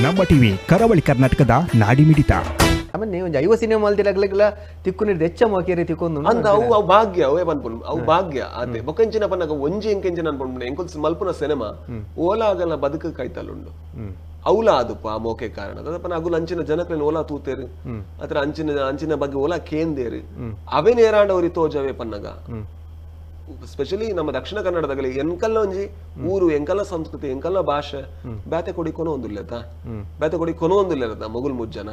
ನಮ್ಮ ಟಿವಿ ಕರಾವಳಿ ಕರ್ನಾಟಕದ ನಾಡಿಮಿಡಿತ. ಆಮೇಲೆ ಒಂಜಿ 50 ಸಿನಿಮಾ ಮಲ್ತಿಲಗ್ಲೆಗ್ಲ ತಿಕ್ಕು ನೀರ್ದು ಹೆಚ್ಚ ಮೋಕೇರಿ ತಿಕ್ಕೊಂದು. ಅಂದ ಅವು ಅವು ಭಾಗ್ಯ, ಅವೇ ಪನ್ಪುನು, ಅವು ಭಾಗ್ಯ ಅದೇ. ಬೊಕಂಚಿನ ಪನ್ನಗ ಒಂಜಿ ಎಂಕೆಂಚಿನ ಅನ್ಪುಂಡು, ಎಂಕುಲ್ ಮಲ್ಪುನ ಸಿನಿಮಾ ಓಲ ಆಗಲ್ಲ ಬದುಕು ಕೈತಲುಂಡು. ಅವ್ಲ ಆದುಪ್ಪ ಆ ಮೋಕೆ ಕಾರಣ ಅದಪ್ಪನ ಅಗುಲ್ ಅಂಚಿನ ಜನಕ್ಲೆನ್ ಓಲಾ ತೂತೇರು, ಅತ್ರ ಅಂಚಿನ ಅಂಚಿನ ಬಗ್ಗೆ ಓಲಾ ಕೇಂದೇರು. ಅವೇ ನೇರಾಂಡ ಅವ್ರಿ ತೋಜವೇ ಪನ್ನಗ, ಸ್ಪೆಷಲಿ ನಮ್ಮ ದಕ್ಷಿಣ ಕನ್ನಡದಾಗಲಿ ಎಂಕಲ್ಲ ಒಂಜಿ ಊರು, ಎಂಕಲ್ಲ ಸಂಸ್ಕೃತಿ, ಎಂಕಲ್ಲ ಭಾಷೆ ಬೇತೆ ಕೊಡಿ ಕೊನೊ ಒಂದುಲ್ಲೆತ, ಬೇತೆ ಕೊಡಿ ಕೊನೊ ಒಂದುಲ್ಲೆದ ಮೊಗುಲ್ ಮುಜ್ಜನ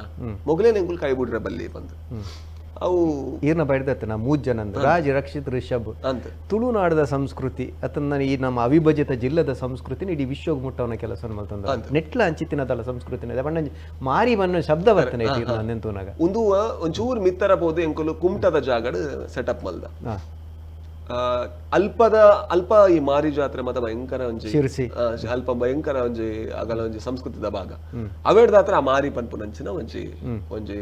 ಮೊಗಲೇನ್ ಎಂಕುಲ್ ಕೈ ಬಿಡ್ರೆ ಬಲ್ಲಿ ಬಂದು ಅವು. ಈರ್ನ ಬೈಡ್ದತ್ತ ನಾ ಮೂಜ್ ಜನ ಅಂದ್, ರಾಜ್, ರಕ್ಷಿತ್, ರಿಷಬ್. ಅಂತ. ತುಳುನಾಡದ ಸಂಸ್ಕೃತಿ ಅತನ್ನ ಈ ನಮ್ಮ ಅವಿಭಜಿತ ಜಿಲ್ಲೆದ ಸಂಸ್ಕೃತಿನ ಇಡೀ ವಿಶ್ವಗ್ ಮುಟ್ಟವನ ಕೆಲಸ ಮಲ್ತಂದ. ನೆಟ್ಲ ಅಂಚಿತ್ತಿನದಲ್ಲ ಸಂಸ್ಕೃತಿನ ಬಣ್ಣ ಮಾರಿ ಬಣ್ಣ ಶಬ್ದ ಬರ್ತನೆ ನೆಂತೂನಾಗ. ಉಂದು ಒಂಚೂರು ಮಿತ್ತರ ಪೋದು ಎಂಕುಲು ಕುಮಟದ ಜಾಗಡ್ ಸೆಟಪ್ ಮಲ್ದ. ಅಲ್ಪದ ಅಲ್ಪ ಈ ಮಾರಿ ಜಾತ್ರೆ ಮತ ಭಯಂಕರ ಒಂಜಿ ಶಿರ್ಸಿ. ಅಲ್ಪ ಭಯಂಕರ ಒಂಜಿ ಅಗಲ ಒಂಜಿ ಸಂಸ್ಕೃತಿದ ಭಾಗ. ಅವೇಡ್ದಾತ್ರ ಆ ಮಾರಿ ಪನ್ಪುನಂಚಿನ ಒಂಜಿ ಒಂಜಿ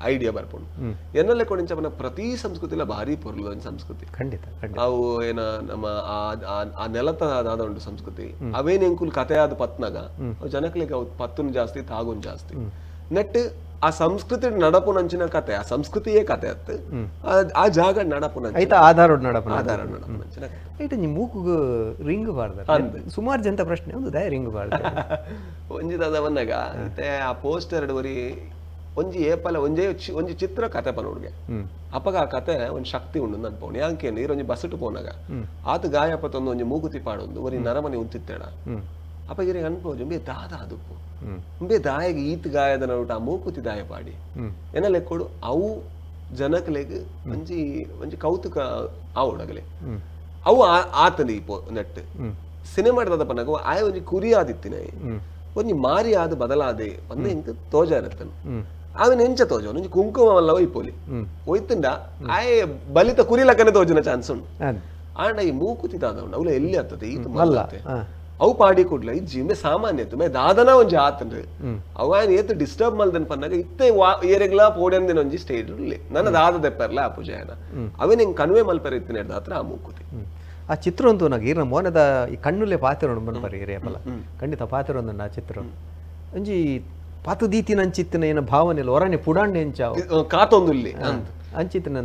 ಐಡಿಯಾ ಬರ್ಪುಂಡು. ಎನ್ನಲೆ ಕೊಡಿಂಚ ಪನ ಪ್ರತಿ ಸಂಸ್ಕೃತಿಲ ಭಾರಿ ಪೊರ್ಲು ಒಂಜಿ ಸಂಸ್ಕೃತಿ. ಖಂಡಿತ ಖಂಡಿತ. ಅವು ಏನ ನಮ್ಮ ಆ ಆ- ಆ ನೆಲತ ದಾದ ಉಂಡು ಸಂಸ್ಕೃತಿ, ಅವೇನ್ ಎಂಕುಲು ಕತೆ ಆದ್ ಪತ್ನಾಗ ಅವು ಜನಕ್ಲೆಗ್ ಅವು ಪತ್ತುನ್ ಜಾಸ್ತಿ, ತಾಗುನ್ ಜಾಸ್ತಿ. ನೆಟ್ ಆ ಸಂಸ್ಕೃತಿ ನಡಪುನಂಚಿನ ಕತೆ, ಆ ಸಂಸ್ಕೃತಿಯೇ ಕತೆ ಅತ್ತು, ಆ ಜಾಗ ನಡಪುನಂಚಿನ ಐತ ಆಧಾರ ನಡಪನ ಆಧಾರ ನಡಪುನಂಚಿನ ಕತೆ. ಐಟ ನೀ ಮೂಕುಗು ರಿಂಗ್ ಬಾರ್ದ. ಸುಮಾರು ಜನತ ಪ್ರಶ್ನೆ ಒಂದು ದಯ ರಿಂಗ್ ಬಾರ್ದ. ಒಂಜಿ ದಾದ ಬಂದಾಗ ಇತ್ತೆ ಆ ಪೋಸ್ಟರ್ ಒರಿ ಒಂಜಿ ಏಪಲ ಒಂಜೇ ಒಂಜಿ ಚಿತ್ರ ಕತೆ ಪನೋಡ್ಗೆ. ಅಪಗ ಆ ಕತೆ ಒಂಜಿ ಶಕ್ತಿ ಉಂಡು ಅನ್ಪೋಣು. ಯಾಂಕೆ ನೀರ್ ಒಂಜಿ ಬಸ್ಸುಟ್ ಪೋನಾಗ ಆತ ಗಾಯಪತ್ತೊಂದು ಒಂಜಿ ಮೂಗುತಿ ಪಾಡೊಂದು ಒರಿ ನರಮನಿ ಉಂತಿತ್ತೇಡ. ಅಪಗ ಇರೆಗ್ ಅನ್ಪೋಜು, ಉಂಬೆ ದಾದ ಅದುಪ್ಪು, ಉಂಬೆ ದಾಯಗ್ ಈತ್ ಗಾಯದ ನಡುಟ ಆ ಮೂಕುತಿ ದಾಯ ಪಾಡಿ ಎನ್ನ ಲೆಕ್ಕೊಡು. ಅವು ಜನಕ್ಲೆಗ್ ಒಂಜಿ ಒಂಜಿ ಕೌತುಕ ಆವೊಡಗಲೆ. ಅವು ಆತನ ಈ ನೆಟ್ ಸಿನಿಮಾ ಪನ್ನಗ ಆಯ ಒಂಜಿ ಕುರಿ ಆದಿತ್ತಿನ ಒಂಜಿ ಮಾರಿ ಆದ್ ಬದಲಾದೆ ಪಂದ್ ಎಂಕ್ ತೋಜ ಇರತ್ತನು. ಆమెನ್ ಎಂಚ ತೋಜ, ಒಂಜಿ ಕುಂಕುಮ ಮಲ್ಲ ಒಯ್ಪೊಲಿ ಒಯ್ತುಂಡ ಆಯೆ ಬಲಿತ ಕುರಿ ಲಕ್ಕನೆ ತೋಜುನ ಚಾನ್ಸ್ ಉಂಡು. ಆಂಡ ಈ ಮೂಕುತಿ ದಾದ ಉಂಡು, ಅವ್ಲ ಎಲ್ಲಿ ಆಗ್ತದೆ ಈತ ಮಲ್ಲ ಅವು ಪಾಡಿ ಕೂಡ್ಲ ಇಜ್ಜಿ, ಮೇ ಸಾಮಾನ್ಯ ಇತ್ತು, ಮೇ ದಾದನ ಒಂಜಿ ಆತಂಡ್ರಿ. ಅವ ಆಯನ್ ಏತ್ ಡಿಸ್ಟರ್ಬ್ ಮಲ್ದನ್ ಪನ್ನಾಗ ಇತ್ತೆ ಏರೆಗ್ಲಾ ಪೋಡೆಂದಿನ ಒಂಜಿ ಸ್ಟೇಜ್ ಉಳ್ಳಿ ನನ್ನ ದಾದ ದೆಪ್ಪರ್ಲ ಆ ಪೂಜೆಯನ ಅವನ್ ಹಿಂಗ್ ಕನ್ವೆ ಮಲ್ಪೆರ ಇತ್ತಿನ ಹತ್ರ ಆ ಮೂಕುತಿ. ಆ ಚಿತ್ರ ಅಂತೂ ನಾಗ ಈರ್ನ ಮೋನದ ಈ ಕಣ್ಣುಲೆ ಪಾತಿರೋಣ ಬನ್ಪರಿ ಏರಿಯಪಲ. ಖಂಡಿತ ಪಾತಿರೋಂದುಂಡು ಆ ಚಿತ್ರ. ಒಂಜಿ ಪಾತು ದೀತಿನ ಅಂಚಿತ್ತಿನ ಏನ ಭಾವನೆ ಇಲ್ಲ ಹೊರನೆ ಪುಡಾಂಡೆ ಎಂಚಾವು ಕಾತೊಂದುಲ್ಲಿ ಅಂತ. ಅಂಚಿತ್ತಿನ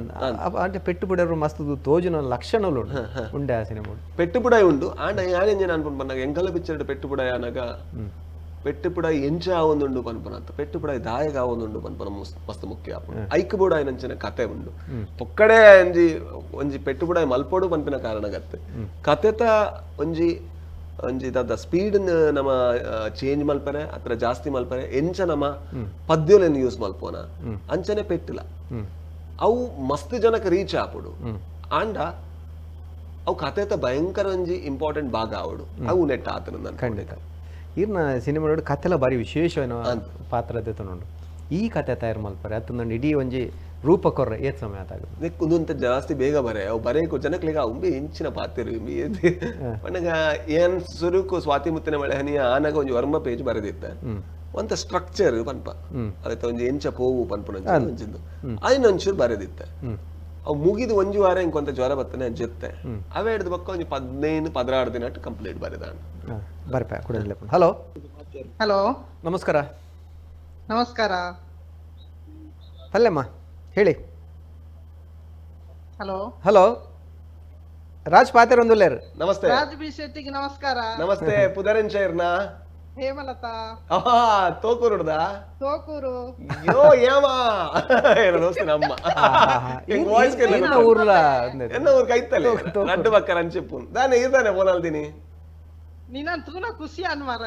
ಅಂದ್ರೆ ಪೆಟ್ಟು ಬಿಡರು ಮಸ್ತ್ ತೋಜುನ ಲಕ್ಷಣలు ಉಂಡು ಉಂಡೆ ಆ ಸಿನಿಮಾ. ಪೆಟ್ಟುಪುಡಾಯಿ ಉಂಡು. ಆಂಡ ಯಾನೆಂಜೆ ಅನ್ಕೊಂಡು ಪನ್ನಾಗ ಎಂಕಲ ಪಿಕ್ಚರ್ ಪೆಟ್ಟುಪುಡಾಯಿ ಆನಗ ಪೆಟ್ಟುಪುಡಾಯಿ ಎಂಚ ಆವೊಂದುಂಡು ಪನ್ಪುನಂತ, ಪೆಟ್ಟುಪುಡಾಯಿ ದಾಯಗ ಆವೊಂದುಂಡು ಪನ್ಪುನ ಮಸ್ತ್ ಮುಖ್ಯ ಆಪುಂಡು. ಐಕ್ ಬೋಡಾಯಿನಂಚಿನ ಕತೆ ಉಂಡು. ಪೊಕ್ಕಡೆ ಒಂಜಿ ಒಂಜಿ ಪೆಟ್ಟುಪುಡಾಯಿ ಮಲ್ಪೊಡು ಪನ್ಪಿನ ಕಾರಣ ಗತ್ತೆ ಕತೆತ ಒಂಜಿ ಒಂಜಿ ದಾದ ಸ್ಪೀಡ್ ನಮ ಚೇಂಜ್ ಮಲ್ಪರೆ ಅತ್ರ ಜಾಸ್ತಿ ಮಲ್ಪರೆ ಎಂಚ ನಮ ಪದ್ಯೊಲೆನ್ ಯೂಸ್ ಮಲ್ಪೋನ ಅಂಚನೆ ಪೆಟ್ಟಿಲ್ಲ ಅವು ಮಸ್ತ್ ಜನಕ್ಕೆ ರೀಚ್ ಆಪುಡು. ಆಂಡ ಅವು ಕತೆತ ಭಯಂಕರ ಒಂಜಿ ಇಂಪಾರ್ಟೆಂಟ್ ಭಾಗ ಆವಡು, ಅವು ನೆಟ್ ಆತನ ನನ್. ಖಂಡಿತ ಈರ್ನ ಸಿನಿಮಾ ನೋಡಿ ಕತೆಲ ಬಾರಿ ವಿಶೇಷವಾದ ಪಾತ್ರ ದೆತೊಂಡು. ಈ ಕತೆ ತಯಾರು ಮಲ್ಪರೆ ಅತ್ತಂದು ಇಡೀ ಒಂಜಿ ರೂಪ ಕೊರ್ರೆ ಏತ್ ಸಮಯ ಆತಾಗ? ಉಂದಂತ ಜಾಸ್ತಿ ಬೇಗ ಬರೆ ಅವು ಬರೇಕು ಜನಕ್ಲೆಗ್ ಉಂಬೆ ಇಂಚಿನ ಪಾತೆರು ಉಂಬೆ ಪನ್ನಗ ಏನ್ ಸುರುಕು ಸ್ವಾತಿ ಮುತ್ತಿನ ಮಳೆ ಹನಿಯ ಆನಗ ಒಂಜಿ ವರ್ಮ ಪೇಜ್ ಬರೆದಿತ್ತ. ಒಂತ ಸ್ಟ್ರಕ್ಚರ್ ಪನ್ಪ ಅದಕ್ಕೆ ಒಂಜಿ ಎಂಚ ಪೋವು ಪನ್ಪುನ ಒಂಜಿಂದು ಐನ್ ಒಂಚೂರು ಬರೆದಿತ್ತ. ಅವು ಮುಗಿದು ಒಂಜಿ ವಾರ ಇಂಕೊಂತ ಜ್ವರ ಬತ್ತನೆ ಜೆತ್ತೆ. ಅವೇ ಹಿಡ್ದು ಬೊಕ್ಕ ಒಂಜಿ 15 16 ದಿನ ಕಂಪ್ಲೀಟ್ ಬರೆದಾಣ. ಬರ್ಪೆ ಕೂಡ. ಹಲೋ. ಹಲೋ. ನಮಸ್ಕಾರ. ನಮಸ್ಕಾರ. ಪಲ್ಲೆಮ್ಮ ಹೇಳಿ. ಹಲೋ. ಹಲೋ, ರಾಜ್ ಪಾತೆರೊಂದುಲ್ಲೇರು. ನಮಸ್ತೆ. ರಾಜ್ ಬಿ ಶೆಟ್ಟಿಗೆ ನಮಸ್ಕಾರ. ನಮಸ್ತೆ, ಪುದರೆಂಚೈರ್ನ? ಹೇಮಲತಾ. ಆಹಾ, ತೋಕೂರುಡ್ದ? ತೋಕೂರು. ಯೋ ಏಮಾ ಏನ ದೋಸ್ತಿ ನಮ್ಮ ಎಂಕ್ ವಾಯ್ಸ್ ಕೇಳಿ. ಈರ್ನ ಊರ್ಲ ಎನ್ನ ಊರ್ ಕೈತಲೆ ರಡ್ಡು ಬಕ್ಕರ ಅಂಚಿಪ್ಪುನ್ ದಾನೆ ಇರ್ದಾನೆ ಫೋನ್ ಅಲ್ದಿನಿ. ನಿನ್ನ ತೂನ ಖುಷಿ ಅನ್ಮಾರ.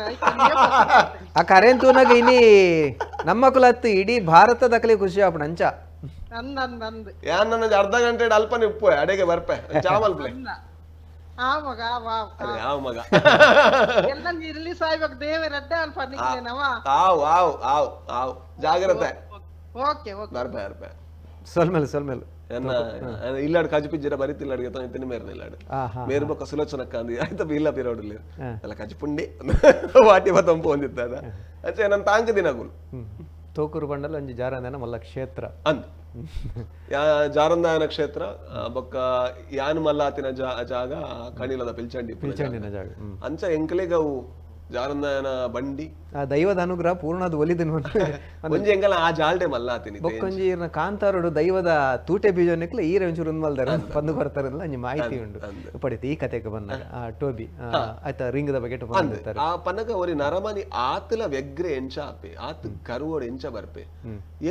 ಆ ಕರೆಂಟ್ ತೂನಾಗ ಇನಿ ನಮ್ಮ ಕುಲತ್ತು ಇಡೀ ಭಾರತದ ಅಕಲೆ ಖುಷಿ ಆಪುಂಡು ಅಂಚ. ಅಂದ್ ಅಂದ್ ಅಂದ್. ಯಾನ್ ನನ್ನ ಅರ್ಧ ಗಂಟೆ ಅಲ್ಪನೆ ಉಪ್ಪು ಅಡೆಗೆ ಬರ್ಪೆ ಚಾಮಲ್ ಪ್ಲೇ. ಆ ಮಗ ವಾ. ಅರೆ ಯಾವ ಮಗ. ಎಲ್ಲ ಇರ್ಲಿ ಸಾಯ್ಬೇಕು ದೇವರಡ್ಡೆ ಅಲ್ಪ ನಿಕ್ಲೇನವ. ಆವ್ ಆವ್ ಆವ್ ಆವ್, ಜಾಗ್ರತೆ. Okay okay. ಬರ್ಪೆ ಬರ್ಪೆ. ಸೊಲ್ಮೇಲೆ ಸೊಲ್ಮೇಲೆ. ಎನ್ನ ಇಲ್ಲಾಡ್ ಕಜು ಪಿಜ್ಜರ ಬರಿತಿಲ್ಲ ಅಡಿಗೆ ತಿನ್ನ ಮೇರ್ನ ಇಲ್ಲಾಡ್. ಆಹಾ. ಮೇರು ಬೊಕ್ಕ ಸುಲೋಚನಕ್ಕ ಅಂದ್ ಆಯ್ತ ಇಲ್ಲ ಪಿರೋಡುಲಿ ಅಲ್ಲ ಕಜು ಪುಂಡಿ ವಾಟಿ ಬತ್ತಂಪು ಹೊಂದಿತ್ತ ಅದ ಅಂಚೆ ನನ್ನ ತಾಂಕ ದಿನಗುಲ್. ತೋಕೂರು ಬಂಡಲ ಒಂಜಿ ಜಾರಂದನ ಮಲ್ಲ ಕ್ಷೇತ್ರ. ಅಂದ್ ಜಾರಂದಾಯನ ಕ್ಷೇತ್ರ, ಬೊಕ್ಕ ಯಾನ್ ಮಲ್ಲಾತಿನ ಜಾಗ ಕಣಿಲದ ಪಿಲ್ಚಂಡಿ. ಪಿಲ್ಚಂಡಿನ ಜಾಗ. ಅಂಚ ಎಂಕಲೆಗ್ ಅವು ಜಾರಂದಾಯನ ಬಂಡಿ ಆ ದೈವದ ಅನುಗ್ರಹ ಪೂರ್ಣದ ಒಲಿದನು. ಒಂಜಿ ಎಂಕಲ ಆ ಜಾಲ್ಡೆ ಮಲ್ಲ ಆತಿನಿ. ಬೊಕ್ಕೊಂಜಿ ಈರ್ನ ಕಾಂತಾರೋಡು ದೈವದ ತೂಟೆ ಬೀಜನಿಕ್ಲ ಈರ ಒಂಚೂರು ಉನ್ಮಲ್ದಾರ ಬಂದು ಬರ್ತಾರಲ್ಲ, ಒಂಜಿ ಮಾಹಿತಿ ಉಂಡು ಪಡಿತು. ಈ ಕತೆಗೆ ಬಂದಾಗ ಆ ಟೋಬಿ ಆಯ್ತಾ ರಿಂಗದ ಬಗ್ಗೆ ಬಂದಿರ್ತಾರೆ. ಆ ಪನಗ ಒರಿ ನರಮನಿ ಆತಲ ವ್ಯಗ್ರೆ ಎಂಚ ಆಪೆ, ಆತ ಗರ್ವೋಡ್ ಎಂಚ ಬರ್ಪೆ,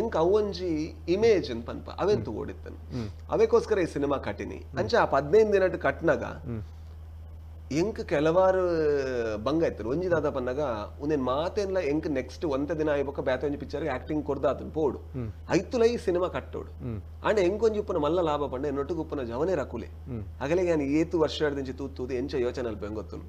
ಎಂಕ್ ಅವೊಂಜಿ ಇಮೇಜ್ ಅಂತ ಪನ್ಪ ಅವೆಂತು ಓಡಿತ್ತನು. ಅವೆಕೋಸ್ಕರ ಈ ಸಿನಿಮಾ ಕಟ್ಟಿನಿ. ಅಂಚ ಆ 15 ದಿನಟ್ ಕಟ್ನಾಗ ಎಂಕ್ ಕೆಲವಾರು ಬಂಗ ಇತ್ತು. ಒಂಜಿ ದಾದ ಪನ್ನಗ ಒಂದೇನ್ ಮಾತೇನ್ಲ ಎಂಕ್ ನೆಕ್ಸ್ಟ್ ಒಂತೆ ದಿನ ಆಯ್ಬೊಕ್ಕ ಬೇತೆ ಒಂಜಿ ಪಿಕ್ಚರ್ ಆಕ್ಟಿಂಗ್ ಕೊರ್ದ ಆತನ್ ಪೋಡು ಐತುಲ ಈ ಸಿನಿಮಾ ಕಟ್ಟೋಡು. ಅಂಡ ಎಂಕೊಂಜಿ ಉಪ್ಪುನ ಮಲ್ಲ ಲಾಭ ಪಂಡ ಎನ್ನೊಟ್ಟಿಗೆ ಉಪ್ಪುನ ಜವನೇ ರಕುಲೆ ಅಗಲಿಗೆ ನಾನು ಏತು ವರ್ಷ ಹಿಡ್ದಿಂಚಿ ತೂತೂದು ಎಂಚ ಯೋಚನೆ ಅಲ್ಪ ಗೊತ್ತು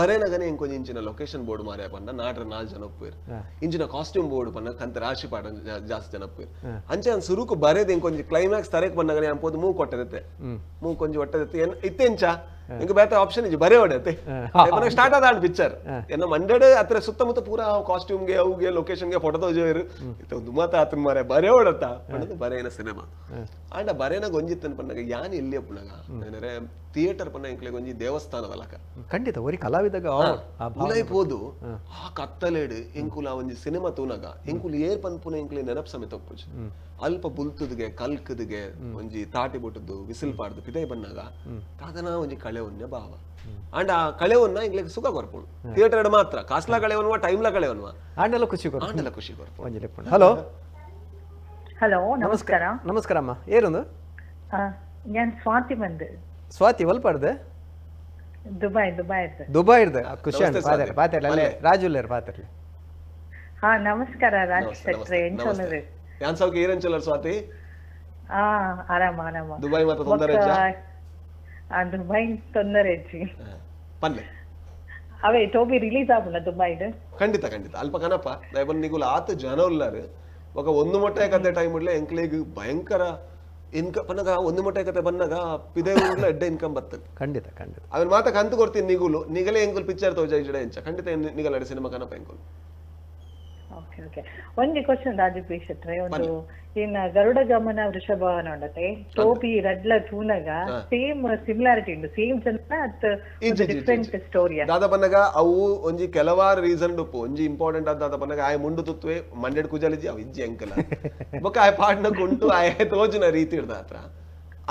ಬರೇನಗನೆ ಎಂಕೊಂಜಿ ಇಂಚಿನ ಲೊಕೇಶನ್ ಬೋರ್ಡ್ ಮಾರ್ಯ ಪಂಡ ನಾಡ್ರ 4 ಜನ ಒಪ್ಪುವೇರು, ಇಂಚಿನ ಕಾಸ್ಟ್ಯೂಮ್ ಬೋರ್ಡ್ ಪಂಡ ಕಂತ ರಾಶಿ ಪಾಡ ಜಾಸ್ತಿ ಜನ ಒಪ್ಪುವೇರು. ಅಂಚೆ ನಾನು ಸುರುಕು ಬರೇದು ಎಂಕೊಂಜಿ ಕ್ಲೈಮ್ಯಾಕ್ಸ್ ತರೇಕ್ ಬಂದಾಗ ನಾನು ಪೋದು ಮೂ ಕೊಟ್ಟದತ್ತೆ, ಮೂ ಕೊಂಜಿ ಒಟ್ಟದತ್ತೆ ಇತ್ತೆ ಎಂಚ ಎಂಕ್ ಬೇತೆ ಆಪ್ಷನ್ ಇಜ್ಜಿ ಬರೇ ಹೊಡೆತೆ ಸ್ಟಾರ್ಟ್ ಆದ ಪಿಕ್ಚರ್ ಎನ್ನ ಮಂಡೆಡ್ ಅತ್ರ ಸುತ್ತಮುತ್ತ ಪೂರಾ ಕಾಸ್ಟ್ಯೂಮ್ಗೆ ಅವುಗೆ ಲೊಕೇಶನ್ಗೆ ಫೋಟೋ ತೋಜೋರು ಒಂದು ಮಾತ ಆತನ ಮಾರೆ ಬರೇ ಹೊಡತ್ತ ಪಂಡದು ಬರೇನ ಸಿನಿಮಾ. ಆಂಡ ಬರೇನ ಗೊಂಜಿತ್ತನ್ ಪನ್ನಗ ಯಾನ್ ಎಲ್ಲಿ ಅಪ್ಪುನಗ ಏನರೆ ಥಿಯೇಟರ್ ಪನ್ನ ಎಂಕ್ಲೆ ಗೊಂಜಿ ದೇವಸ್ಥಾನದಲಕ ಖಂಡಿತ ಒರಿ ಕಲಾವಿದಾಗ ಉಲೈ ಪೋದು ಆ ಕತ್ತಲೇಡು ಎಂಕುಲ ಒಂಜಿ ಸಿನಿಮಾ ತೂನಗ ಎಂಕುಲು ಏರ್ ಪನ್ಪುನ ಎಂಕ್ಲೆ ನೆನಪ್ ಸಮೇತ ಒಪ್ಪುಜಿ. ಅಲ್ಪ ಬುಲ್ತುದುಗೆ ಕಲ್ಕುದುಗೆ ಒಂಜಿ ತಾಟಿ ಬೊಟ್ಟುದು ವಿಸಿಲ್ ಪಾಡ್ದು ಪಿದೈ ಬನ್ನಾಗ ತಾದನ ಒಂಜಿ ಕಳೆವನ್ಯ ಭಾವ. ಅಂಡ್ ಆ ಕಳೆವನ್ನ ಎಂಕ್ಲೆಗ್ ಸುಖ ಕೊರ್ಪುಂಡು ಥಿಯೇಟರ್ ಮಾತ್ರ ಕಾಸ್ಲಾ ಕಳೆವನ್ವ ಟೈಮ್ಲಾ ಕಳೆವನ್ವ ಆಂಡಲ ಖುಷಿ ಕೊರ್ಪುಂಡು, ಆಂಡಲ ಖುಷಿ ಕೊರ್ಪುಂಡು. ಒಂಜಿ ಲೆಪ್ಪುಂಡು. ಹಲೋ ಹಲೋ ನಮಸ್ಕಾರ. ನಮಸ್ಕಾರ ಅಮ್ಮ, ಏರೊಂದು ഞാൻ ಸ್ವಾತಿ ಬಂದು. ಸ್ವಾತಿ ಒಲ್ಪಾಡ್ದೆ? ದುಬೈ ದುಬೈ ದುಬೈ ಇರ್ದೆ ಖುಷಿ ಉಂಟು. ಪಾತೆರ್ ಪಾತೆರ್ಲೆ ಅಲ್ಲೇ ರಾಜುಲ್ಲೇರ್ ಪಾತೆರ್ಲೆ. ಹಾ ನಮಸ್ಕಾರ ರಾಜ್ ಶೆಟ್ರೆ, ಎಂಚೊಲ್ಲರು? ಯಾನ್ ಸೌಖ್ಯ, ಏರೆಂಚೊಲ್ಲರ್ ಸ್ವಾತಿ? ಹಾ ಆರಾಮ ಆರಾಮ. ದುಬೈ ಮಾತ ತೊಂದರೆ ಇಜ್ಜಾ? ದುಬೈ ತೊಂದರೆ ಇಜ್ಜಿ. ಪನ್ಲೆ ಅವೇ ಟೋಬಿ ರಿಲೀಸ್ ಆಪುಂಡ ದುಬೈಡ್? ಖಂಡಿತ ಖಂಡಿತ ಅಲ್ಪ ಕನಪ ದಯಬನ್ ನಿಗುಲ ಆತ ಜನ ಉಲ್ಲಾರು ఒక ಒಂದು ಮೊಟ್ಟೆ ಕತೆ ಟೈಮ್ ಇಡ್ಲೆ ಎಂಕ್ಲೇಗ್ ಭಯಂಕರ ಇನ್ಕಮ್ ಪನ್ನಗ ಒಂದು ಮೊಟ್ಟೆ ಕತೆ ಬನ್ನಾಗ ಪಿದೆ ಊರ್ಲ ಎಡ್ಡೆ ಇನ್ಕಮ್ ಬರ್ತದೆ. ಖಂಡಿತ ಖಂಡಿತ. ಅವನ್ ಮಾತ ಕಂತು ಕೊಡ್ತೀನಿ ನಿಗುಲು ನಿಗಲೇ ಎಂಕುಲು ಪಿಕ್ಚರ್ ತೋಜ ಇಜಡೆ ಎಂಚ ಖಂಡಿತ ನಿಗಲಡೆ ಸಿನಿಮಾ ಕನಪ ಎಂಕುಲು. ಓಕೆ ಓಕೆ ಒಂಜಿ ಕ್ವಶನ್ ರಾಜೀವ್ ಪಿ ಶೆಟ್ರೆ, ಒಂದು ಇನ್ನ ಗರುಡ ಗಮನ ವೃಷಭ ಉಂಡತೆ ಟೋಪಿ ರಡ್ಲ ತೂನಗ ಸೇಮ್ ಸಿಮಿಲಾರಿಟಿ ಉಂಡು, ಸೇಮ್ ಜನ ಅತ್ ಡಿಫರೆಂಟ್ ಸ್ಟೋರಿ. ದಾದ ಪನ್ನಗ ಅವು ಒಂಜಿ ಕೆಲವಾರು ರೀಸನ್ ಉಪ್ಪು. ಒಂಜಿ ಇಂಪಾರ್ಟೆಂಟ್ ಆದ ದಾದ ಪನ್ನಗ ಆಯ್ ಮುಂಡು ತುತ್ವೆ ಮಂಡೆಡ್ ಕುಜಲಿಜಿ ಅವು ಇಜ್ಜಿ ಅಂಕಲ ಬೊಕ್ಕ ಆಯ್ ಪಾಡ್ನ ಕುಂಟು ಆಯ್ ತೋಜುನ ರೀತಿ ಇಡ್ದ ಹತ್ರ.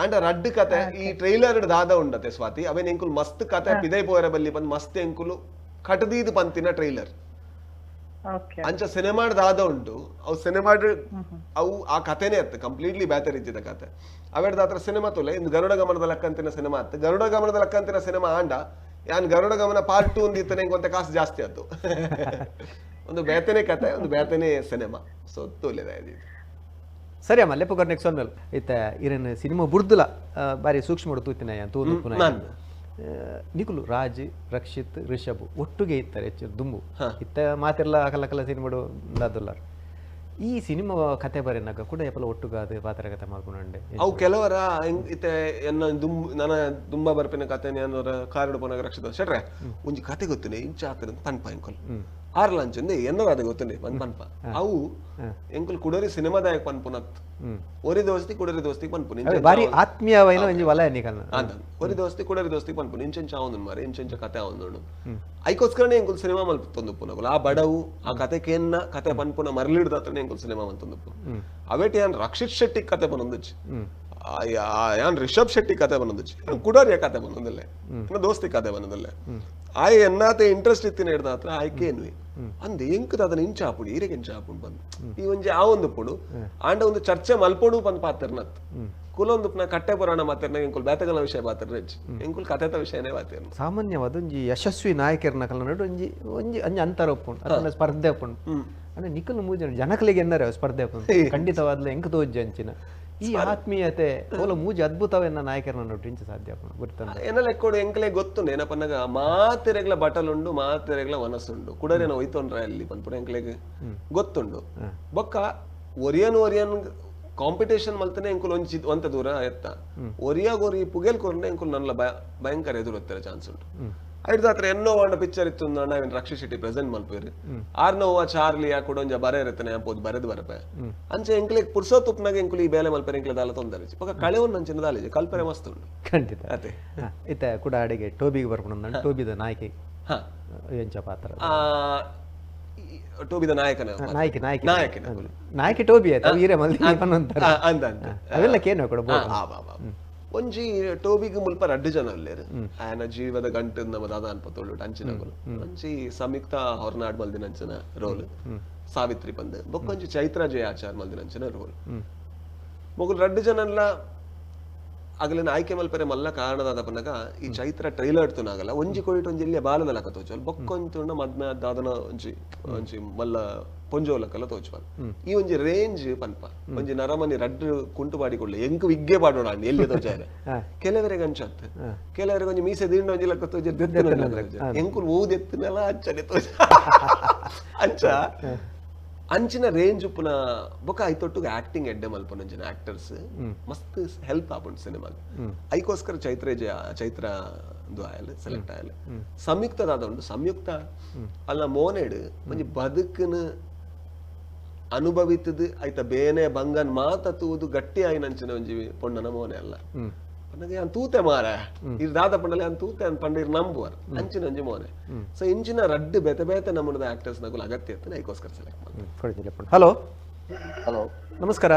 ಅಂಡ ರಡ್ಡು ಕತೆ ಈ ಟ್ರೈಲರ್ ದಾದ ಉಂಡತೆ ಸ್ವಾತಿ ಅವೇನ್ ಎಂಕುಲು ಮಸ್ತ್ ಕತೆ ಪಿದೈ ಪೋಯರ ಬಲ್ಲಿ ಬಂದ್ ಮಸ್ತ್ ಎಂಕುಲು ಕಟದೀದ್ ಪಂತಿನ ಟ್ರೈಲರ್. ಅಂಚ ಸಿನಿಮಾಡ್ ದಾದ ಉಂಟು ಅವು ಸಿನಿಮಾಡ್ ಅವು ಆ ಕಥೆನೇ ಅತ್ತು ಕಂಪ್ಲೀಟ್ಲಿ ಬ್ಯಾತೆ ರೀತಿದ ಕತೆ. ಅವೆಡ್ದ ಹತ್ರ ಸಿನಿಮಾ ತುಲೆ ಇಂದು ಗರುಡ ಗಮನದ ಲಕ್ಕಂತಿನ ಸಿನಿಮಾ ಅತ್ತು. ಗರುಡ ಗಮನದ ಲಕ್ಕಂತಿನ ಸಿನಿಮಾ ಆಂಡ ಯಾನ್ ಗರುಡ ಗಮನ ಪಾರ್ಟ್ 2 ಒಂದಿತ್ತನೆ ಎಂಕೊಂತ ಕಾಸು ಜಾಸ್ತಿ ಆತು. ಒಂದು ಬೇತೆನೆ ಕತೆ, ಒಂದು ಬೇತೆನೆ ಸಿನಿಮಾ. ಸೊ ತುಲೆದ ಸರಿ ಅಮ್ಮ ಲೆಪ್ಪು ನೆಕ್ಸ್ಟ್ ಒನ್ ಮೇಲೆ ಇತ್ತ ಇರೇನು ಸಿನಿಮಾ ಬುರ್ದುಲ ಬಾರಿ ಸೂಕ್ಷ್ಮ ತೂತಿನ ತೂನು ನಿಕುಲು ರಾಜ್ ರಕ್ಷಿತ್ ರಿಷಬ್ ಒಟ್ಟುಗೆ ಇತ್ತಾರೆ ಹೆಚ್ಚು ದುಂಬು ಇತ್ತ ಮಾತೆಲ್ಲ ಅಕಲ ಕಲ ಸಿನಿಮಾಡು ದಾದುಲ್ಲಾರ್. ಈ ಸಿನಿಮಾ ಕತೆ ಬರೆನಾಗ ಕೂಡ ಎಪ್ಪಲ ಒಟ್ಟುಗಾದ ಪಾತ್ರ ಕತೆ ಮಾಡ್ಕೊಂಡೆ ಅವು ಕೆಲವರ ಇತ್ತೆ ಎನ್ನ ದುಂಬ ನನ್ನ ದುಂಬ ಬರ್ಪಿನ ಕತೆ ಏನಾರ ಕಾರಡು ಪೋನಾಗ ರಕ್ಷಿತ ಶೆಟ್ರೆ ಒಂಜಿ ಕತೆ ಗೊತ್ತುನೆ ಇಂಚ ಆತನ ಪನ್ಪ ಎಂಕುಲು ಆರ್ಲ ಅಂಚಂದೆ ಎನ್ನದ ಅದೇ ಗೊತ್ತುಂಡೆ ಪನ್ ಪನ್ಪ ಅವು ಎಂಕುಲು ಕುಡರಿ ಸಿನಿಮಾದಾಯಕ ಪನ್ಪುನತ್ ಒರಿ ದೋಸ್ತಿ ಕುಡರಿ ದೋಸ್ತಿ ಪನ್ಪುನ ಬಾರಿ ಆತ್ಮೀಯವಾಯಿನ ಒಂಜಿ ವಲಯ ನಿಕಲ್ನ ಅಂದ ಒರಿ ದೋಸ್ತಿ ಕುಡರಿ ದೋಸ್ತಿ ಪನ್ಪುನ ಇಂಚೆಂಚ ಆವೊಂದು ಮಾರೆ ಇಂಚೆಂಚ ಕತೆ ಆವೊಂದು ಐಕೋಸ್ಕರನೇ ಎಂಕುಲು ಸಿನಿಮಾ ಮಲ್ಪೊಂದುಪ್ಪುನಕುಲು ಆ ಬಡವು ಆ ಕತೆ ಕೇನ್ನ ಕತೆ ಪನ್ಪುನ ಮರಳಿಡ್ದಾತ್ರನೇ ಎಂಕುಲು ಸಿನಿಮಾ ಮಲ್ತೊಂದುಪ್ಪು. ಅವೇಟಿ ಯಾನ್ ರಕ್ಷಿತ್ ಶೆಟ್ಟಿ ಕತೆ ಪನೊಂದುಚ್ಚಿ, ಯಾನ್ ರಿಷಬ್ ಶೆಟ್ಟಿ ಕತೆ ಪನೊಂದುಚ್ಚಿ, ಕುಡರಿಯ ಕತೆ ಪನೊಂದಿಲ್ಲ, ದೋಸ್ತಿ ಕತೆ ಪನೊಂದಿಲ್ಲ. ಆಯ್ ಎನ್ನಾತೆ ಇಂಟ್ರೆಸ್ಟ್ ಇತ್ತಿನ ಹಿಡ್ದಾತ್ರ ಆಯ್ಕೇನ್ವಿ ಅಂದ್ ಎಂಕದ ಅದನ್ನ ಇಂಚ ಆಪುಂಡು ಈರೆಗೆ ಇಂಚ ಆಪುಂಡು ಬಂದು ಈ ಒಂಜಿ ಆ ಒಂದು ಪುಡು ಆಂಡ ಒಂದು ಚರ್ಚೆ ಮಲ್ಪೊಡು ಬಂದ್ ಪಾತ್ರನತ್ ಕುಲೊಂದು ಕಟ್ಟೆ ಪುರಾಣ ಮಾತಾಡ್ನ ಎಂಕುಲು ಬೇತೆಗಳ ವಿಷಯ ಪಾತ್ರ ಎಂಕುಲು ಕಥೆತ ವಿಷಯನೇ ಪಾತ್ರ. ಸಾಮಾನ್ಯವಾದ ಒಂಜಿ ಯಶಸ್ವಿ ನಾಯಕರನ್ನ ಕಲ್ನಡು ಒಂಜಿ ಒಂಜಿ ಅಂಜಿ ಅಂತರ ಉಪ್ಪುಂಡು ಅದನ್ನ ಸ್ಪರ್ಧೆ ಉಪ್ಪುಂಡು. ಅಂದ್ರೆ ನಿಕಲ್ ಮೂಜನ ಜನಕಲಿಗೆ ಎನ್ನರೆ ಸ್ಪರ್ಧೆ ಉಪ್ಪುಂಡು ಖಂಡಿತವಾದ್ಲ ಎಂಕ ತೋಜ್ ಅಂಚಿನ ಈ ಆತ್ಮೀಯತೆ ಓಲ ಮೂಜಿ ಅದ್ಭುತವೆನ್ನ ನಾಯಕರನ್ನ ನೋಡ್ರಿ ಇಂಚ ಸಾಧ್ಯ ಗೊತ್ತಂದ್ರೆ ಎನ್ನ ಲೆಕ್ಕೋಡು ಎಂಕಲೆ ಗೊತ್ತು ಏನಪ್ಪನಾಗ ಮಾತೆರೆಗ್ಲ ಬಟಲುಂಡು ಮಾತೆರೆಗ್ಲ ವನಸುಂಡು ಕುಡರೇನ ಒಯ್ತೊಂಡ್ರೆ ಅಲ್ಲಿ ಪನ್ಪುನ ಎಂಕಲೆಗ್ ಗೊತ್ತುಂಡು. ಬೊಕ್ಕ ಒರಿಯನ್ ಒರಿಯನ್ ಕಾಂಪಿಟೇಷನ್ ಮಲ್ತನೆ ಎಂಕುಲು ಒಂಜಿ ಒಂತ ದೂರ ಎತ್ತ ಒರಿಯಾಗ ಒರಿ ಪುಗೆಲ್ ಕೊರ್ನೆ ಎಂಕುಲು ನನ್ನ ಭಯಂಕರ ಎದುರು ಚಾನ್ಸ್ ಉಂಟು. ಐಡ್ದಾತ್ರ ಎನ್ನೋ ವಾಂಡ ಪಿಕ್ಚರ್ ಇತ್ತು ಅಣ್ಣ ರಕ್ಷಿತ್ ಶೆಟ್ಟಿ ಪ್ರೆಸೆಂಟ್ ಮಲ್ಪೇರು ಆರ್ನೋವ ಚಾರ್ಲಿ ಆ ಕೊಡೊಂಜ ಬರೆ ಇರತ್ತನೆ ಪೋದು ಬರೆದು ಬರಪೆ ಅಂಚೆ ಎಂಕ್ಲೆಗ್ ಪುರ್ಸೋ ತುಪ್ಪನಾಗ ಎಂಕುಲು ಈ ಬೇಲೆ ಮಲ್ಪೆರೆ ಎಂಕ್ಲೆ ದಾಲ ತೊಂದರೆ ಪಕ್ಕ ಕಳೆವನ್ ಅಂಚಿನ ದಾಲೇಜ್ ಕಲ್ಪರೆ ಮಸ್ತ್ ಉಂಟು ಖಂಡಿತ. ಅದೇ ಇತ್ತ ಕೂಡ ಅಡಿಗೆ ಟೋಬಿಗೆ ಬರ್ಪುಂಡು, ಟೋಬಿದ ನಾಯಕಿ ಎಂಚ ಪಾತ್ರ? ಟೋಬಿದ ನಾಯಕನ ನಾಯಕಿ ನಾಯಕಿ ನಾಯಕಿನ ನಾಯಕಿ ಟೋಬಿ ಆಯ್ತು, ಅವು ಈರೆ ಮಲ್ದಿ ಪನ್ನೊಂತಾರೆ. ಅಂದ ಅಂದ ಅವೆಲ್ಲ ಕೇನು ಕೊಡ. ಒಂಜಿ ಟೋಬಿಗ್ ಮುಲ್ಪ ರಡ್ಡು ಜನ ಉಲ್ಲೇರು. ಆಯನ ಜೀವದ ಗಂಟು ನಮ್ಮ ದಾದ ಅನ್ಪತ್ತೊಳ್ಳು ಅಂಚಿನಗುಲು. ಒಂಜಿ ಸಂಯುಕ್ತ ಹೊರನಾಡ್ ಮಲ್ದಿನ ಅಂಚಿನ ರೋಲ್ ಸಾವಿತ್ರಿ ಬಂದು, ಬೊಕ್ಕೊಂಜಿ ಚೈತ್ರ ಜಯ ಆಚಾರ್ ಮಲ್ದಿನ ಅಂಚಿನ ರೋಲ್. ಮೊಗುಲು ರಡ್ಡು ಜನಲ್ಲ ಅಗಲಿನ ಆಯ್ಕೆ ಮಲ್ಪರೆ ಮಲ್ಲ ಕಾರಣದಾದ ಪನ್ನಗ ಈ ಚೈತ್ರ ಟ್ರೈಲರ್ ತುನಾಗಲ್ಲ ಒಂಜಿ ಕೊಯ್ಟ್ ಒಂಜಿ ಎಲ್ಲಿಯ ಬಾಲದ ಲಕ ತೋಚುವಲ್, ಬೊಕ್ಕೊಂತುಂಡ ಮದ್ಮೆ ದಾದನ ಒಂಜಿ ಒಂಜಿ ಮಲ್ಲ ಪೊಂಜೋಲಕಲ್ಲ ತೋಚುವಲ್. ಈ ಒಂಜಿ ರೇಂಜ್ ಪನ್ಪ ಒಂಜಿ ನರಮನಿ ರಡ್ಡು ಕುಂಟು ಪಾಡಿಕೊಳ್ಳೆ ಎಂಕ್ ವಿಗ್ಗೆ ಪಾಡೋಣ ಎಲ್ಲಿ ತೋಚಾರೆ. ಕೆಲವರಿಗೆ ಅಂಚತ್, ಕೆಲವರಿಗೆ ಒಂಜಿ ಮೀಸೆ ದಿಂಡ ಒಂಜಿ ಲಕ್ಕ ತೋಚ ಎಂಕುಲು ಓದೆತ್ತಿನಲ್ಲ ಅಂಚನೆ ತೋಚ ಅಂಚ ಅಂಚಿನ ರೇಂಜ್ ಉಪ್ಪುನ ಬೊಕ ಐತೊಟ್ಟುಗೆ ಆಕ್ಟಿಂಗ್ ಎಡ್ಡೆ ಮಲ್ಪುನ ಅಂಚಿನ ಆಕ್ಟರ್ಸ್ ಮಸ್ತ್ ಹೆಲ್ಪ್ ಆಪುಂಡು ಸಿನಿಮಾಗ್. ಐಕೋಸ್ಕರ ಚೈತ್ರ ಜಯ ಚೈತ್ರ ಆಯಲ್ ಸೆಲೆಕ್ಟ್ ಆಯಲ್. ಸಂಯುಕ್ತ ದಾದ ಉಂಡು, ಸಂಯುಕ್ತ ಅಲ್ಲ ಮೋನೆಡ್ ಒಂಜಿ ಬದುಕುನ ಅನುಭವಿತದ ಐತ ಬೇನೆ ಬಂಗನ್ ಮಾತ ತೂದು ಗಟ್ಟಿ ಆಯಿನಂಚಿನ ಒಂಜಿ ಪೊಣ್ಣನ ಮೋನೆ ಅಲ್ಲ. ಪನ್ನಗ ಯಾನ್ ತೂತೆ ಮಾರ ಇರ್ ದಾದ ಪಂಡಲೆ ಯಾನ್ ತೂತೆ ಅನ್ ಪಂಡ ಇರ್ ನಂಬುವರ್ ಅಂಚಿನ ಒಂಜಿ ಮೋನೆ. ಸೊ ಇಂಚಿನ ರಡ್ಡು ಬೇತೆ ಬೇತೆ ನಮ್ಮದ ಆಕ್ಟರ್ಸ್ ನಗುಲು ಅಗತ್ಯ ಇತ್ತು, ಐಕೋಸ್ಕರ ಸೆಲೆಕ್ಟ್ ಮಾಡ್ತಾರೆ. ಹಲೋ ಹಲೋ, ನಮಸ್ಕಾರ.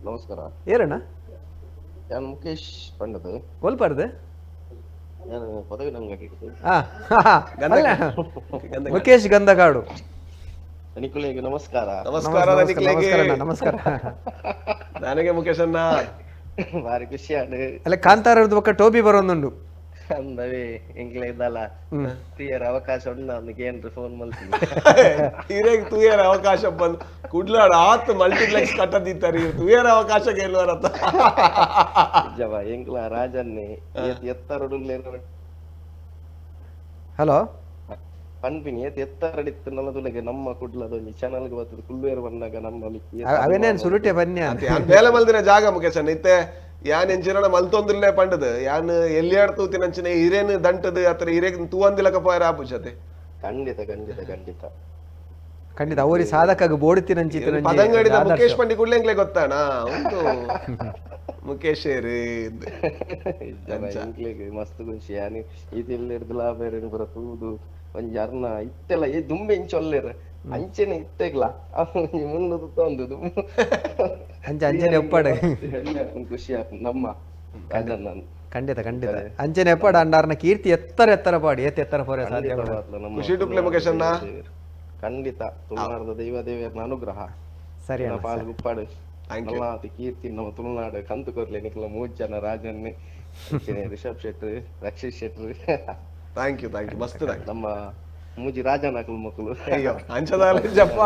ನಮಸ್ಕಾರ. ಏರಣ್ಣ? ನಾನು ಮುಖೇಶ್ ಪಂಡದು. ಒಲ್ಪಾರ್ದು? ನಾನು ಪದವಿ ನಂಗಡಿ. ಮುಖೇಶ್ ಗಂಧಗಾಡು. ನಿಕುಲೆಗೆ ನಮಸ್ಕಾರ. ನಮಸ್ಕಾರ ನಮಸ್ಕಾರ. ನನಗೆ ಮುಖೇಶ್ ಅಣ್ಣ ಭಾರಿ ಖುಷಿ ಆಂಡ್. ಅಲ್ಲ ಕಾಂತಾರದ ಬೊಕ್ಕ ಟೋಬಿ ಬರೋನುಂಡು ಅಂದವೇ ಎಂಕ್ಲೆ ಇದ್ದಲ್ಲ ತೂಯರ ಅವಕಾಶ ಉಂಡು ಅಂದ್ ಏನ್ರ ಫೋನ್ ಮಲ್ತೀನಿ. ಹಿರೇಗ್ ತೂಯರ ಅವಕಾಶ ಬಂದ್ ಕುಡ್ಲಾಡ ಆತ್ ಮಲ್ಟಿಪ್ಲೆಕ್ಸ್ ಕಟ್ಟದಿತ್ತಾರೆ ತೂಯರ ಅವಕಾಶ ಗೆಲ್ಲುವರತ್ತ. ನಿಜವ ಎಂಕ್ಲ ರಾಜನ್ನೇ ಎತ್ತರಡುಲ್ಲೇನು. ಹಲೋ ಪನ್ಪಿನಿ ಏತ್ ಎತ್ತರಡಿತ್ತು ನಲ್ಲದುಲಗೆ ನಮ್ಮ ಕುಡ್ಲದ ಒಂಜಿ ಚಾನಲ್ಗೆ ಬರ್ತದೆ ಕುಲ್ವೇರು ಬಂದಾಗ ನಮ್ಮ ಮಿಕ್ಕಿ ಅವೇನೇನ್ ಸುರುಟೆ ಬನ್ನಿ ಬೇಲೆ ಮಲ್ದಿನ ಜಾಗ ಮುಖೇಶ್ ಅಣ್ಣ ಇತ್ತೆ ಯಾನ್ ಎಂಚಿನ ಮಲ್ತೊಂದಿರ್ಲೆ ಪಂಡದು ಯಾನ್ ಎಲ್ಲಿಯಾಡ್ ತೂತಿನಂಚಿನ ಹಿರೇನ್ ದಂಟದು ಅತ್ರ ಹಿರೇಗ್ ತೂವಂದಿಲಕ ಪೋಯರ ಆಪುಜತೆ. ಖಂಡಿತ ಖಂಡಿತ ಖಂಡಿತ ಖಂಡಿತ ಅವರಿ ಸಾಧಕಾಗ ಬೋಡುತ್ತಿನಂಚಿತ್ತಿನ ಪದಂಗಡಿದ ಮುಖೇಶ್ ಪಂಡಿ ಕೂಡ್ಲೆ ಎಂಕ್ಲೆ ಗೊತ್ತಾಣ ಉಂಟು ಮುಖೇಶ್ ಎಂಕ್ಲೆಗ್ ಮಸ್ತ್ ಖುಷಿ. ಯಾನ್ ಇದೆಲ್ಲ ಹಿಡ್ದು ಬೇರೆ ಪೂರ ತೂದು ಒಂಜಿ ಅರ್ನ ಇತ್ತೆಲ್ಲ ಈ ದುಂಬೆ ಇಂಚೊಲ್ಲೆರ್ ಅಂಚೆನೆ ಇತ್ತೆಗ್ಲ ಮುಂದೆ ಒಂದು ದುಂಬು ಅಂಚೆ ಅಂಚೆನೆ ಒಪ್ಪಾಡು ಖುಷಿ ಆಪುಂಡು ನಮ್ಮ ರಾಜಣ್ಣನ್. ಖಂಡಿತ ಖಂಡಿತ ಅಂಚೆನೆ ಎಪ್ಪಾಡು ಅಂಡಾರ್ನ ಕೀರ್ತಿ ಎತ್ತರ ಎತ್ತರ ಪಾಡಿ ಎತ್ತ ಎತ್ತರ ಪೋರೆ ಸಾಧ್ಯ. ಖುಷಿ ಟುಪ್ಲೆ ಮುಖೇಶ್ ಅಣ್ಣ. ಖಂಡಿತ ತುಳುನಾಡದ ದೈವ ದೇವಿಯರ್ನ ಅನುಗ್ರಹ ಸರಿ ಅಣ್ಣ. ಪಾಲ್ ಗುಪ್ಪಾಡು ನಲ್ಲಾತಿ ಕೀರ್ತಿ ನಮ್ಮ ತುಳುನಾಡು ಕಂತು ಕೊರ್ಲೆ ನಿಕ್ಲ ಮೂಜ್ ಜನ ರಾಜನ್ನೇ Rishab Shetty Rakshit Shetty. Thank you thank you ಮಸ್ತ್ ನಮ್ಮ ಮೂಜಿ ರಾಜನ ಮಕ್ಕಳು. ಅಯ್ಯೋ ಅಂಚದಾಲ ಜಪ್ಪ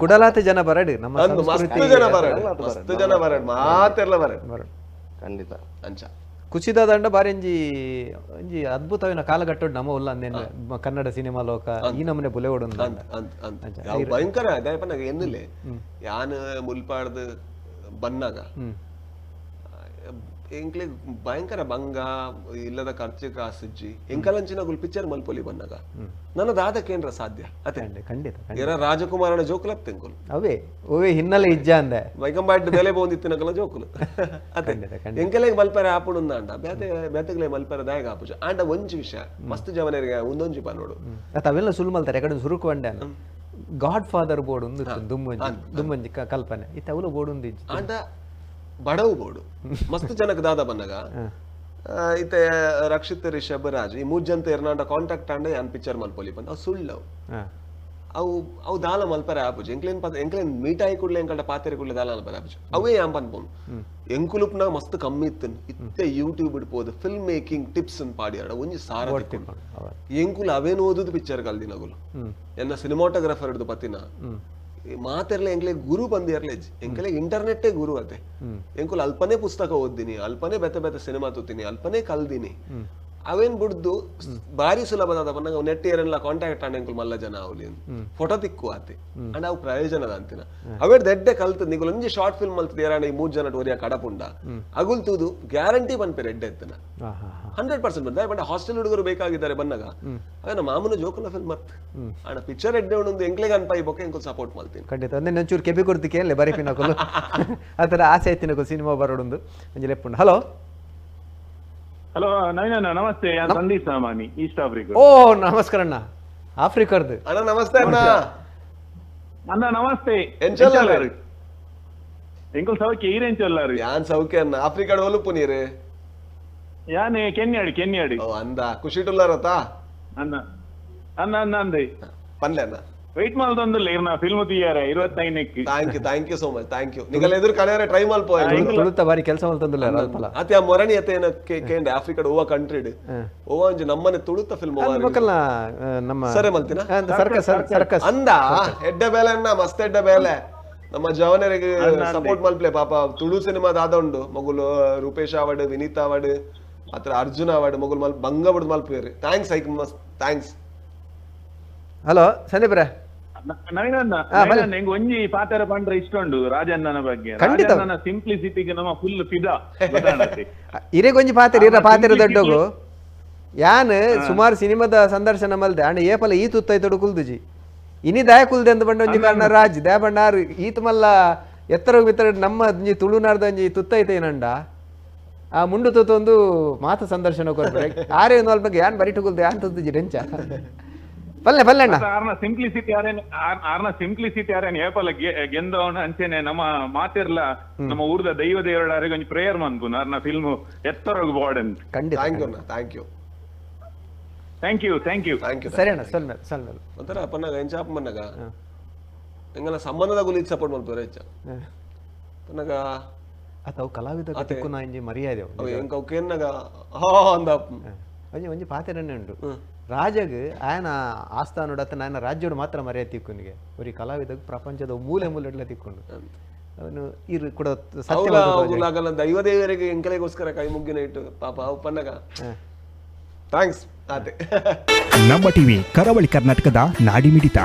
ಕುಡಲಾತಿ ಜನ ಬರಡು ನಮ್ಮ ಮಸ್ತ್ ಜನ ಬರಡು ಮಸ್ತ್ ಜನ ಬರಡು ಮಾತೆಲ್ಲ ಬರಡು ಖಂಡಿತ. ಅಂಚ ಕುಸಿದ ದಂಡ ಬಾರಿ ಒಂಜಿ ಒಂಜಿ ಅದ್ಭುತವಿನ ಕಾಲಘಟ್ಟಡ್ ನಮ್ಮ ಉಲ್ಲ ಅಂದೇನು ಕನ್ನಡ ಸಿನಿಮಾ ಲೋಕ ಈ ನಮನೆ ಬುಲೆ ಓಡೊಂದು ಭಯಂಕರ ದಯಪನಾಗ ಎನ್ನುಲೆ ಯಾನ್ ಮುಲ್ಪಾಡ್ದು ಬನ್ನಾಗ ಎಂಕ್ಲೆ ಭಯಂಕರ ಬಂಗ ಇಲ್ಲದ ಖರ್ಚು ಕಾಸುಜ್ಜಿ ಎಂಕಲಂಚಿನ ಗುಲ್ ಪಿಕ್ಚರ್ ಮಲ್ಪೊಲಿ ಬನ್ನಾಗ ನನ್ನ ದಾದ ಕೇಂದ್ರ ಸಾಧ್ಯ ಅತೆ ಖಂಡಿತ ಎರ ರಾಜಕುಮಾರನ ಜೋಕುಲ ತೆಂಕುಲು ಅವೇ ಓವೇ ಹಿನ್ನೆಲೆ ಇಜ್ಜ ಅಂದೆ ವೈಕಂಬಾಟ್ ಬೆಲೆ ಬೋಂದಿತ್ತಿನಕಲ ಜೋಕುಲು ಅತೆ ಎಂಕಲೆ ಮಲ್ಪರೆ ಆಪುಣುಂದಾಂಡ ಬೇತೆ ಬೇತೆಗ್ಲೆ ಮಲ್ಪರೆ ದಾಯಗ ಆಪುಜ ಆಂಡ ಒಂಜಿ ವಿಷಯ ಮಸ್ತ್ ಜವನರಿಗೆ ಒಂದೊಂಜಿ ಪನ್ನೋಡು ಅತ್ತ ಅವೆಲ್ಲ ಸುಲ್ ಮಲ್ತಾರೆ ಎಕಡೆ ಸುರುಕು ಅಂಡೆ god father board ಒಂದು ದುಮ್ಮಂಜಿ ದುಮ್ಮಂಜಿ ಕಲ್ಪನೆ ಇತ್ತ ಅವಲು ಬೋರ್ಡ್ ಒಂದು ಇಜ್ಜಿ ಆಂಡ ಬಡವು ಬೋರ್ಡು ಮಸ್ತ್ ಜನಕ್ಕೆ ದಾದ ಬನ್ನಗ ಇತ್ತೆ ರಕ್ಷಿತ್ ರಿಷಬ್ ರಾಜ್ ಈ ಮೂರ್ ಜನ ಎರ್ನಾಂಡ ಕಾಂಟ್ಯಾಕ್ಟ್ ಆಂಡ ಯಾನ್ ಪಿಕ್ಚರ್ ಮಲ್ಪೊಲಿ ಬಂದ್ ಅವು ಸುಳ್ಳವು ಅವು ಅವು ದಾಲ ಮಲ್ಪರೆ ಆಪುಜಿ ಎಂಕ್ಲೇನ್ ಎಂಕ್ಲೇನ್ ಮೀಟ್ ಆಯಿ ಕೂಡಲೇ ಎಂಕಲ್ಟ ಪಾತೆರೆ ಕೂಡಲೇ ದಾಲ ಮಲ್ಪರೆ ಆಪುಜಿ ಅವೇ ಯಾನ್ ಪನ್ಪೋನು ಎಂಕುಲುಪ್ನ ಮಸ್ತ್ ಕಮ್ಮಿ ಇತ್ತು ಇತ್ತೆ ಯೂಟ್ಯೂಬ್ ಇಡ್ಬೋದು film making tips ಅಂತ ಪಾಡಿಯಾಡ ಒಂಜಿ ಸಾರ ಎಂಕುಲು ಅವೇನು ಓದುದು ಪಿಕ್ಚರ್ ಕಲ್ದಿನಗುಲು ಎನ್ನ ಸಿನಿಮಾಟೋಗ್ರಾಫರ್ ಹಿಡಿದು ಪತ್ತಿನ ಮಾತೆರ್ಲೆ ಎಂಕ್ಲೆ ಗುರು ಬಂದಿರ್ಲೆ ಎಂಕಲೆ ಇಂಟರ್ನೆಟ್ಟೇ ಗುರು ಅತೆ ಎಂಕುಲು ಅಲ್ಪನೇ ಪುಸ್ತಕ ಓದ್ದಿನಿ ಅಲ್ಪನೇ ಬೆತ್ತೆ ಬೆತ್ತೆ ಸಿನಿಮಾ ತೂತೀನಿ ಅಲ್ಪನೇ ಕಲ್ದಿನಿ ಅವೇನ್ ಬಿಡ್ದು ಬಾರಿ ಸುಲಭದಾದ ಪನ್ನಗ ನೆಟ್ ಏರೆಲ್ಲ ಕಾಂಟ್ಯಾಕ್ಟ್ ಆಂಡ ಎಂಕುಲು ಮಲ್ಲ ಜನ ಅವಲಿ ಫೋಟೋ ತಿಕ್ಕು ಆತೆ ಅಂಡ್ ಅವು ಪ್ರಯೋಜನದ ಅಂತಿನ ಅವೇ ದೆಡ್ಡೆ ಕಲ್ತು ನಿಗುಲು ಒಂಜಿ ಶಾರ್ಟ್ ಫಿಲ್ಮ್ ಮಲ್ತದ ಏರಾಂಡ ಈ ಮೂರ್ ಜನ ಟೋರಿಯ ಕಡಪುಂಡ ಅಗುಲ್ ತೂದು ಗ್ಯಾರಂಟಿ ಪನ್ಪೆರ್ ಎಡ್ಡೆ ಎತ್ತನ 100% ಬಂದ ಬಟ್ ಹಾಸ್ಟೆಲ್ ಹುಡುಗರು ಬೇಕಾಗಿದ್ದಾರೆ ಬನ್ನಾಗ ಅವ ನಮ್ಮ ಮಾಮೂಲು ಜೋಕುಲ ಫಿಲ್ಮ್ ಮತ್ ಅಣ್ಣ ಪಿಕ್ಚರ್ ಎಡ್ಡೆ ಉಂಡು ಎಂಕ್ಲೆಗ್ ಅನ್ಪಾಯಿ ಬೊಕ್ಕ ಎಂಕುಲು ಸಪೋರ್ಟ್ ಮಲ್ತೀನಿ ಖಂಡಿತ ಅಂದ್ರೆ ಒಂಚೂರು ಕೆಬಿ ಕೊಡ್ತಿ ಕೇಳಲೆ ಬರೀಪಿನಕುಲು ಆ ಥರ ಆಸೆ ಐತಿನಕುಲು ಸಿನಿಮಾ ಬರೋಡೊಂದು ಒಂಜಿ ಲೆಪ್ಪುಂಡು. ಹಲೋ ಹಲೋ ನವೀನಣ್ಣ, ನಮಸ್ತೆ. ಯಾನ್ ಸಂದೀಪ್ ಸಾಮಾನಿ, ಈಸ್ಟ್ ಆಫ್ರಿಕಾ. ಓ, ನಮಸ್ಕಾರ ಅಣ್ಣ, ಆಫ್ರಿಕಾರ್ದು. ಅಣ್ಣ, ನಮಸ್ತೆ ಅಣ್ಣ. ಅಣ್ಣ, ನಮಸ್ತೆ. ಎಂಚೊಲ್ಲಾರು? ಎಂಕುಲ್ ಸೌಖ್ಯ, ಈರೆಂಚೊಲ್ಲಾರು? ಯಾನ್ ಸೌಖ್ಯ ಅಣ್ಣ. ಆಫ್ರಿಕಾಡ್ ಒಲುಪು ನೀರು? ಯಾನೆ ಕೆನ್ಯಾಡಿ, ಕೆನ್ಯಾಡಿ. ಓ ಅಂದ, ಖುಷಿಟುಲ್ಲಾರತಾ? ಅಣ್ಣ ಅಣ್ಣ ಅಣ್ಣ ಅಂದೆ. ಪನ್ಲೆ ಅಣ್ಣ. ವೆಯ್ಟ್ ಮಲ್ತೊಂದುಲ್ಲ ಇರ್ನ ಫಿಲ್ಮ್ తీಯಾರೆ 25ಕ್ಕೆ. Thank you, thank you so much, thank you. ನಿಗಲ ಎದುರು ಕಡೆಯರೆ ಟ್ರೈ ಮಲ್ಪ. ತುಳುತ ಬಾರಿ ಕೆಲಸ ಮಲ್ತೊಂದುಲ್ಲ ಅಲ್ಪಲ. ಆತೆ ಆ ಮೊರಣಿ ಅತೆ ಏನ ಕೇಂಡೆ ಆಫ್ರಿಕಾಡ್ ಓವ ಕಂಟ್ರಿಡ್ ಓವ ಒಂಜಿ ನಮ್ಮನೆ ತುಳುತ ಫಿಲ್ಮ್. ಮಕ್ಕಳ ನಮ್ಮ ಸರಿ ಮಲ್ತಿನ? Circus, circus. ಅಂದ, ಎಡ್ಡೆ ಬೇಲೆ ಅಣ್ಣ, ಮಸ್ತ್ ಎಡ್ಡೆ ಬೇಲೆ. ನಮ್ಮ ಜವನರಿಗೆ ಸಪೋರ್ಟ್ ಮಲ್ಪ್ಲೆ. ಪಾಪ ತುಳು ಸಿನಿಮಾ ದಾದ ಉಂಡು ಮಗುಲು, ರೂಪೇಶ್ ಆವಡ್, ವಿನೀತ್ ಆವಡ್, ಅತ್ರ ಅರ್ಜುನ್ ಆವಡ್, ಮಗುಲು ಮಲ್ ಬಂಗ ಬಿಡ್ ಮಲ್ಪೇರಿ. Thanks ಐಕ್, ಮಸ್ತ್ thanks. Hello ಸಂದೀಪ್ರೆ. ನವೀನಣ್ಣ. ಬಲೆ. ನವೀನಣ್ಣ, ಎಂಕ್ ಒಂಜಿ ಪಾತೆರ ಪಂಡ್ರೆ ಇಷ್ಟ ಉಂಡು ರಾಜಣ್ಣನ ಬಗ್ಗೆ. ಖಂಡಿತ. ರಾಜಣ್ಣನ ಸಿಂಪ್ಲಿಸಿಟಿಗೆ ನಮ್ಮ ಫುಲ್ ಫಿದಾ ಗೊತ್ತಾಣತೆ. ಇರೆಗೊಂಜಿ ಪಾತೆರ ಇರ ಪಾತೆರ simplicity. ದೊಡ್ಡಗು ಯಾನ್ ಸುಮಾರು ಸಿನಿಮಾದ ಸಂದರ್ಶನ ಮಲ್ದೆ ಅಂಡ ಏಪಲ ಈ ತುತ್ತೈತೊಡು ಕುಲ್ದುಜಿ. ಇನಿ ದಯ ಕುಲ್ದೆ ಅಂದ್ ಬಂಡ ಒಂಜಿ ಕಾರಣ ರಾಜ್ ದಯ ಬಂಡಾರು ಈತ ಮಲ್ಲ ಎತ್ತರ ಬಿತ್ತರ ನಮ್ಮ ಒಂಜಿ ತುಳುನಾಡ್ದ ಒಂಜಿ ತುತ್ತೈತೆ ಏನಂಡ ಆ ಮುಂಡು ತುತ್ತೊಂದು ಮಾತ ಸಂದರ್ಶನ ಕೊರ್ಪೆ ಆರೇ ಒಂದು ಅಲ್ಪ ಯಾನ್ ಬರಿಟು ಕುಲ್ದೆ ಯಾನ್ ತುತ್ತುಜಿ ರೆಂಚ ಪಲ್ಲೆ ಪಲ್ಲೆ ಅಣ್ಣ. ಮತ್ತೆ ಆರ್ನ ಸಿಂಪ್ಲಿಸಿಟಿ ಆರೇನ್ ಆರ್ನ ಸಿಂಪ್ಲಿಸಿಟಿ ಆರೇನ್ ಏಪಲ ಗೆಂದವನ ಅಂಚೆನೆ ನಮ್ಮ ಮಾತಿರ್ಲ ನಮ್ಮ ಊರ್ದ ದೈವ ದೇವರಾರಿಗೆ ಒಂಜಿ ಪ್ರೇಯರ್ ಮನ್ಪುನು ಆರ್ನ ಫಿಲ್ಮ್ ಎತ್ತರಗ್ ಬೋರ್ಡ್. ಖಂಡಿತ. Thank you ಅಣ್ಣ, thank you. Thank you, thank you. Thank you. ಸರಿ ಅಣ್ಣ, ಸೊಲ್ಮೆ ಸೊಲ್ಮೆ. ಒಂಥರ ಪನ್ನಾಗ ಎಂಚಾಪ್ ಮನ್ನಗ ಎಂಗಲ ಸಂಬಂಧದ ಗುಲಿ ಸಪೋರ್ಟ್ ಮಲ್ಪುರ ಹೆಚ್ಚ ಪನ್ನಾಗ. ಅತ ಅವು ಕಲಾವಿದ ತಿಕ್ಕುನ ಇಂಜಿ ಮರ್ಯಾದೆ ಅವು. ಅವು ಎಂಕ ಅವು ಕೇನ್ನಾಗ ಹಾ ಅಂದ. ಒಂಜಿ ಒಂಜಿ ಪಾತೆರನೆ ಉಂಡು ರಾಜಗ್ ಆಯನ ಆಸ್ಥಾನೋಡು ಅತ್ತ ಆಯನ ರಾಜ್ಯೋಡು ಮಾತ್ರ ಮರ್ಯಾದೆ ತಿಕ್ಕುನಿಗೆ. ಒರಿ ಕಲಾವಿದಗ್ ಪ್ರಪಂಚದ ಮೂಲೆ ಮೂಲೆ ತಿಕ್ಕೊಂಡು ಅವನು ಇರು ಕೂಡ ಸತ್ಯ. ಅವಲ ಅವುಲಾಗಲ್ಲ ದೈವ ದೇವರಿಗೆ ಎಂಕಲೆಗೋಸ್ಕರ ಕೈ ಮುಗ್ಗಿನ ಇಟ್ಟು ಪಾಪ ಅವು ಪನ್ನಗ. Thanks ಆತೆ. ನಮ್ಮ ಟಿವಿ, ಕರಾವಳಿ ಕರ್ನಾಟಕದ ನಾಡಿಮಿಡಿತ.